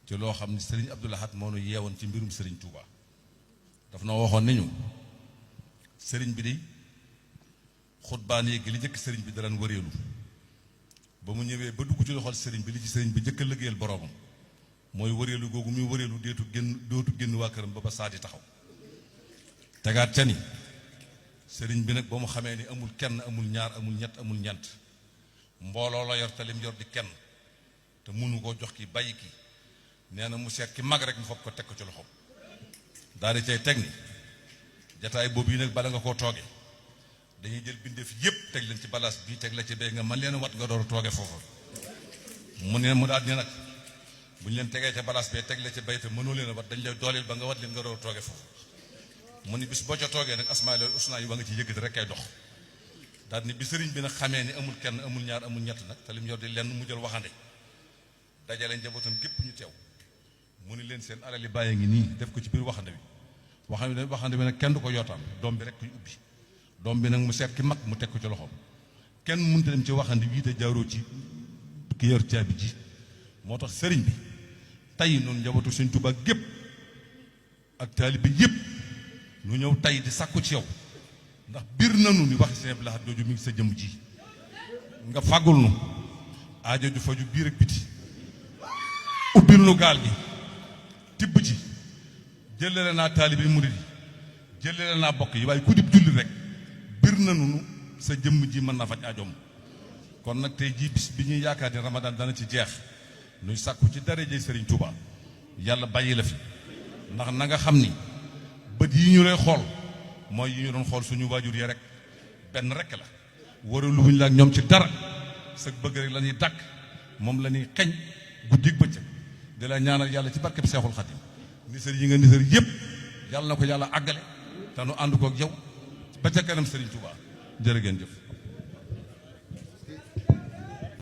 ci loo xam ne sëriñ Abdou Lahad moo nu yeewoon ci mbirum sëriñ Touba daf na waxoon ni ñu sëriñ bi di xutbaan yeeg li njëkk sëriñ bi daan wëreelu ba mu ñëwee ba dugg ci loxol sëriñ bi li ci sëriñ bi njëkk a liggéeyal boroomam mooy wëreelu googu muy wëreelu dootu génn waa këram ba saa di taxaw tegaat ca ni sëriñ bi nag ba mu xamee ni amul kenn amul ñaar amul ñett amul ñeent mbooloo la yor te lim yor di kenn te mënu koo jox ki bàyyi ki nee na mu seet ki mag rek mu foog ko teg ko ci loxoom daal di cay teg ni jataay boobu yi nag bala nga koo tooge dañuy jël bindeef yépp teg leen ci balaas bii teg la ci bee nga man leen wat nga door a tooge foofu mu daal ne nag bu ñu leen tegee ca balaas bee teg la ci bay te mënoo leen a wat dañ lay dooleel ba nga wat leen nga door a tooge foofu mu ni bis boo ca toogee nag asmaa loolu usnaa yi ba nga ci yëkkati rek kay dox daal ni bi sëriñ bi nag xamee ni amul kenn amul ñaar amul ñett nag te lim yor di lenn mu jël waxande dajale njabootam gépp ñu teew mu ni leen seen alali bàyyi ngi nii def ko ci biir waxande bi nag kenn du ko yootaan doom bi rek kuy ubbi doom bi nag mu seet ki mag mu teg ko ci loxoom kenn mënta dem ci waxande bii te jaaroo ci ki yor caabi ji moo tax sëriñ bi tey noonu njabootu Sëriñ Tuubaa gépp ak taalibe yépp nu ñëw tey di sàkku ci yow ndax biir nanu ni waxi Sëriñ Abdou Lahad jooju mi ngi sa jëm ji nga fàggul nu aajo ju faju biir ak biti ubbil nu gaal gi tibb ci jëlale naa taalibe murid yi jëlale naa bokk yi waaye ku dib julli rek biir nanu sa jëmm ji mën na faj aajoom kon nag tey jii bis bi ñuy yaakaar ni Ramadan dana ci jeex nuy sàkku ci darajey Sëriñ Tuubaa yàlla bàyyi la fi ndax na nga xam ni bët yi ñu lay xool mooy yi ñu doon xool suñu waajur yi rek benn rek la waralu wuñ la ak ñoom ci dara sa bëgg rek la ñuy dàkk moom la ñuy xeñ guddig bëccëg di la ñaanal yàlla ci barkeb Seexul Xadim nisër yi nga nisër yëpp yàlla na ko yàlla àggale te nu ànd ko ak yow ba ca kanam Sëriñ Tuubaa jërë ngeen jëf